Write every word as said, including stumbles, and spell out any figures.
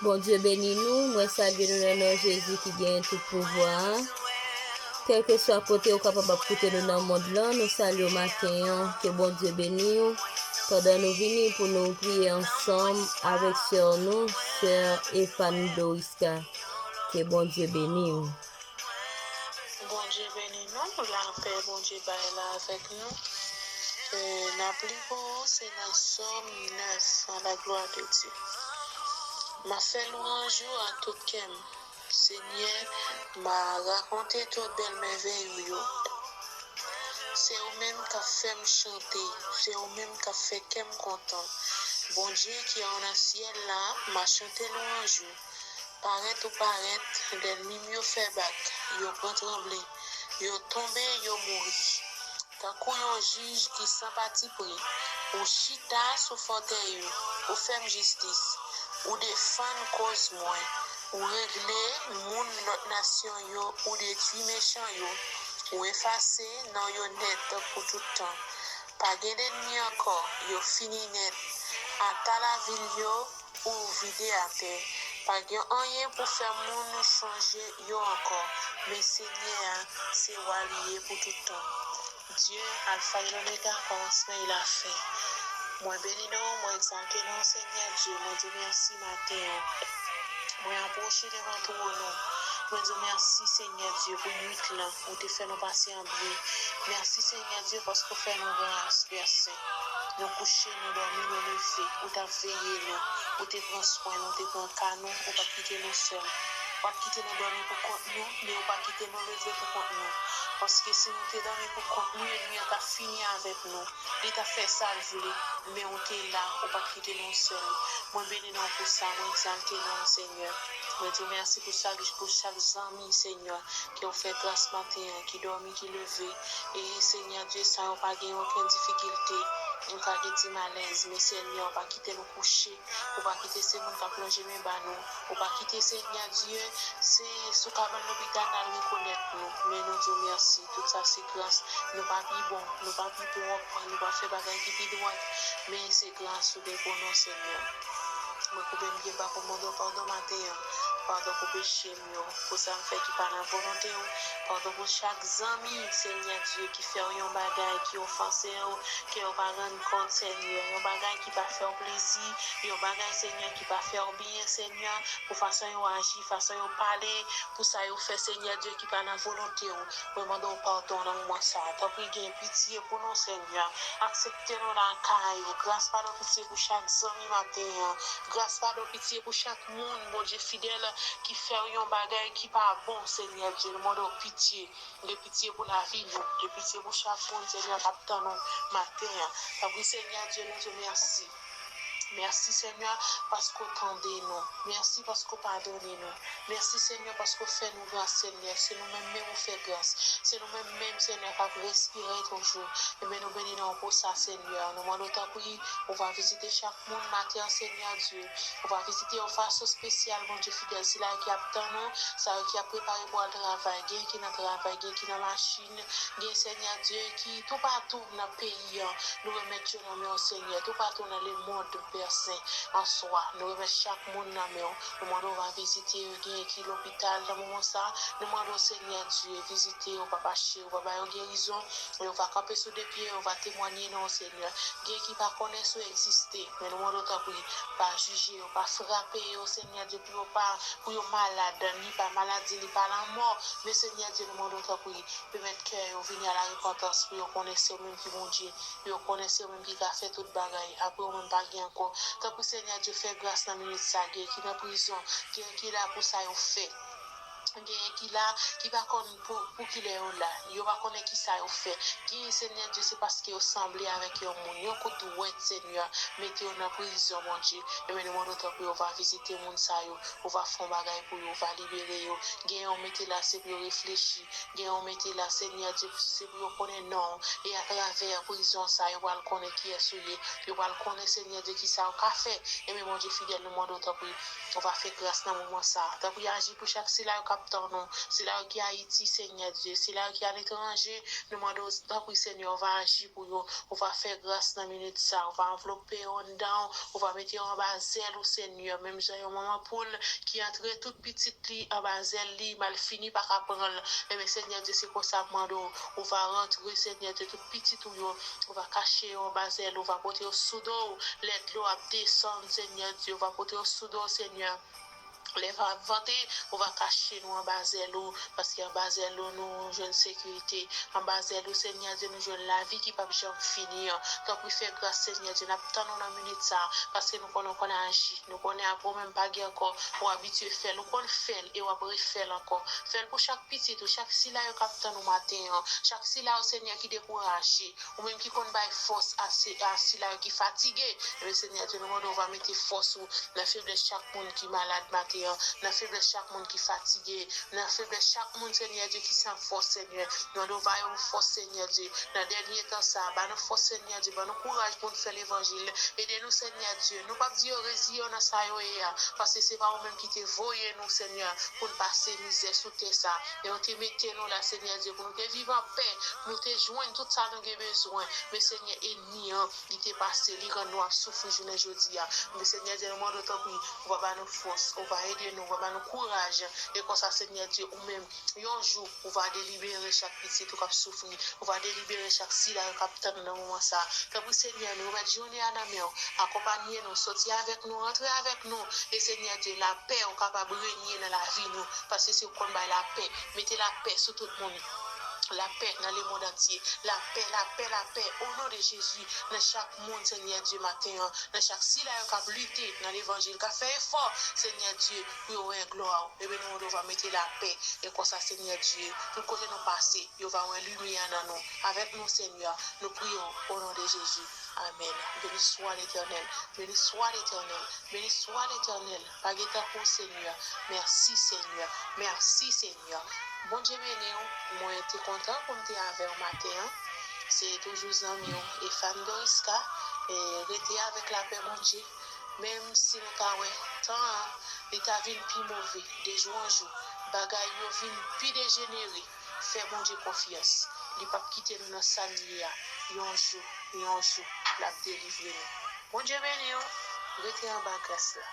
Bondye beni nou, mwen salye nou nan non Jezi ki genyen tout pouvwa a. Kèlkeswa kote ou kapab ap koute nou nan mond lan, nou salye w maten an. Ke Bondye beni w. Pandan nou vini pou nou priye ansanm avèk sè nou, sè Efan Doriska. Ke Bondye beni w. Bondye beni nou, lapè Bondye bay la avèk nou. E, n ap li pou ou, se nan Sòm nèf, à la gloire de Dieu. M ap fè lwanj ou ak tout kè m. Senyè, m a rakonte tout bèl mèvèy ou yo. Se ou menm k ap fè m chante, se ou menm k ap fè kè m kontan. Bondye ki annan syèl la, m a chante lwanj ou. Parèt ou parèt, lènmi m yo fè bak, yo pran tranble, yo tonbe, yo mouri. Tankou yon jij ki san patipri, ou chita sou fòtèy ou, ou fè m jistis, ou defann koz mwen, ou regle moun lòt nasyon yo, ou detwi mechan yo, ou efase non yo nèt pou tout tan. Pa gen lènmi ankò, yo fini nèt. Ata lavil yo, ou vide atè. Pa gen anyen pou fè moun chonje yo ankò. Men Senyè a, se wa li ye pou tout tan. Dye, Alfa e Lomega, kòmansman e lafen. Mwen beni non, mwen egzalte non, Senyè Dye. Mwen di w mèsi maten an. Mwen apwoche devan twòn ou. Mwen di w mèsi, Senyè Dye, pou nwit lan ou te fè nou pase an byen. Mèsi, Senyè Dye, paske w fè nou gras, Pè Sen. Nou kouche, nou dòmi, nou leve. Ou t ap veye nou. Ou te pran swen nou, ou te pran ka nou, ou pa t kite nou sèl. Ou pa t kite nou dòmi pou kont nou, men ou pa kite nou leve pou kont nou. Paske si nou te dòmi pou kont nou, ènmi an t ap fini avèk nou. Li t ap fè sa l vle, men ou te la, ou pa t kite nou sèl. Mwen beni non w pou sa, mwen egzalte non w, Senyè. Mwen di w mèsi pou chak, pou chak zanmi, Senyè, ke w fè gras maten an, ki dòmi, ki leve. E, Senyè Dye, san yo pa gen okenn difikilte, nou ka gen ti malèz, men Senyè, ou pa kite nou kouche, ou pa kite se moun k ap lonje men ba nou, ou pa kite, Senyè Dye, se sou kabann lopital n al rekonèt nou, men nou di w mèsi, tout sa se gras, nou pa pi bon, nou pa pi pwòp, nou pa fè bagay ki pi dwat, men se gras ou gen pou nou, Senyè. Mwen koupe m pye ba pou mande w padon maten an, padon pou peche m yo, pou sa m fè ki pa nan volonte w, padon pou chak zanmi, Senyè Dye, ki fè w yon bagay ki ofanse w, ke w pa rann kont, Senyè, yon bagay ki pa fè w plezi, yon bagay, Senyè, ki pa fè w byen, Senyè, pou fason yo aji, fason yo pale, pou sa yo fè, Senyè Dye, ki pa nan volonte w. Mwen mande w padon nan moman sa a. Tanpri, gen pitye pou nou, Senyè. Aksepte nou lakay ou. Gras, padon, pitye pou chak zanmi maten an. Gras, padon, pitye pou chak moun, Bondye fidèl, ki fè w yon bagay ki pa bon, Senyè Dye. Nou mande w pitye. Gen pitye pou lavi nou. Gen pitye pou chak moun, Senyè, k ap tann ou maten an. Tanpri, Senyè Dye, nou di w mèsi. Mèsi, Senyè, paske w tande nou. Mèsi paske w padone nou. Mèsi, Senyè, paske w fè nou gras, Senyè. Se nou menm menm ou fè gras. Se nou menm menm, Senyè, k ap respire toujou. Ebyen, nou beni non w pou sa, Senyè. Nou mande w, tanpri, ou va vizite chak moun maten an, Senyè Dye. Ou va vizite yon fason espesyal, Bondye fidèl. Sila yo ki ap tann ou, sa yo ki ap prepare pou al travay. Gen ki nan travay, gen ki nan machin. Gen, Senyè Dye, ki toupatou nan peyi an. Nou remèt yo nan men w, Senyè. Toupatou nan lemonn, Pè Sen, an swa. Nou remèt chak moun nan men w. Nou mande w va vizite yo. Gen ki lopital nan moman sa. Nou mande w, Senyè Dye, vizite yo, Papa cheri, w va ba yo gerizon. Yo va kanpe sou de pye yo, va temwanye non w, Senyè. Gen ki pa konnen si w egziste, men nou mande w, tanpri, pa jije yo, pa frape yo, Senyè Dye, pou yo pa, pou yo malad, ni pa maladi, ni pa lanmò. Men, Senyè Dye, nou mande w, tanpri, pèmèt kè yo vini a la repantans, pou yo konnen se ou menm ki Bondye, pou yo konnen se ou menm ki ka fè tout bagay, apre ou menm pa gen ankò. Tanpri, Senyè Dye, fè gras nan minit sa, gen ki nan prizon, gen ki la pou sa yo fè. Genyen ki la, ki pa konn pou, pou kilè yo la. Yo pa konnen kisa yo fè. Genyen, Senyè Dye, se paske yo sanble avèk yon moun. Yon kout dwèt, Senyè, mete yo nan prizon, Bondye. Ebyen, nou mande w tanpri, ou va vizite moun sa yo. Ou va fè yon bagay pou yo, ou va libere yo. Genyen ou mete la, se pou yo reflechi. Genyen ou mete la, Senyè Dye, se pou yo konnen non w. E atravè prizon sa, yo pral konnen kiyès ou ye. Yo pral konnen, Senyè Dye, kisa yo ka fè. Ebyen, Bondye fidèl, nou mande w tanpri, ou va fè gras nan moman sa. Tanpri, aji pou chak sila yo k ap tan nou. Sila yo ki Ayiti, Senyè Dye, sila yo ki aletranje, nou mande w, tanpri, Senyè, ou va aji pou yo, ou va fè gras nan minit sa, ou va anvlope yo anndan w, ou va mete yo anba zèl ou, Senyè, menm jan yon manman poul ki antre tout pitit li anba zèl li, malfini pa ka pran l. Ebyen, Senyè Dye, se konsa m mande w, ou va rantre, Senyè Dye, tout pitit ou yo, ou va kache yo anba zèl ou, ou va pote yo sou do w, lè dlo ap desann, Senyè Dye, ou va pote yo sou do w, Senyè. Lè va ap vante, ou va kache nou anba zèl ou, paske anba zèl ou nou jwenn sekirite. Anba zèl ou, Senyè Dye, nou jwenn lavi ki p ap janm fini an. Tanpri, fè gras, Senyè Dye, n ap tann ou nan minit sa a, paske nou konnen ou konn aji. Nou konnen apre ou menm pa gen ankò, ou abitye fè l, ou konn fè l e w ap refè l ankò. Fè l pou chak pitit ou, chak sila yo k ap tann ou maten an, chak sila yo, Senyè, ki dekouraje, ou menm ki konn bay fòs a, se, a sila yo ki fatige. Ebyen, Senyè Dye, nou mande w va mete fòs ou nan feblès chak moun ki malad maten an, nan feblès chak moun ki fatige, nan feblès chak moun, Senyè Dye, ki san fòs, Senyè. Nou mande w va yo fòs, Senyè Dye, nan dènye tan sa a. Ba nou fòs, Senyè Dye, ban nou kouraj pou n fè levanjil. Ede nou, Senyè Dye. Nou p ap di yo reziye yo nan sa yo ye a, paske se pa ou menm ki te voye nou, Senyè, pou n pase mizè sou tè sa. E ou te mete nou la, Senyè Dye, pou nou te viv anpè, pou nou te jwenn tout sa nou gen bezwen. Men, Senyè, ènmi an, li te pase, li rann nou ap soufri jounen jodi a. Men, Senyè Dye, nou mande w, tanpri, ou va ba nou fòs, ou va ede nou, ou va ba nou kouraj. E konsa, Senyè Dye, ou menm, yon jou, ou va delibere chak pitit ou k ap soufri. Ou va delibere chak sila yo k ap tann nan moman sa a. Tanpri, Senyè, nou remèt jounen an nan men w. Akonpanye nou, soti avèk nou, antre avèk nou. E, Senyè Dye, lapè ou kapab renye nan lavi nou, paske se ou konn bay lapè. Mete lapè sou tout moun. Lapè nan lemonn antye. Lapè, lapè, lapè. O non de Jezi, nan chak moun, Senyè Dye, maten an, nan chak sila yo k ap lite nan levanjil, k ap fè efò, Senyè Dye, pou yo wè glwa w. Ebyen, nou mande w va mete lapè. E konsa, Senyè Dye, tout kote nou pase, yo va wè limyè nan nou. Avèk nou, Senyè, nou priye w, o non de Jezi. Amèn. Béni soit l'Éternel. Béni soit l'Éternel. Béni soit l'Éternel. Pa gen tankou w, Senyè. Mèsi, Senyè. Mèsi, Senyè. Bondye beni w. Mwen te kontan pou m te avè w maten an. Se toujou zanmi w, Efan Doriska. E rete avèk lapè Bondye. Menm si nou ta wè tan an, li ta vin pi move de jou an jou, bagay yo vin pi dejenere, fè Bondye konfyans. Li p ap kite nou nan sa n ye a. Yon jou, yon jou, l ap delivre nou. Bondye beni w. Rete anba gras la.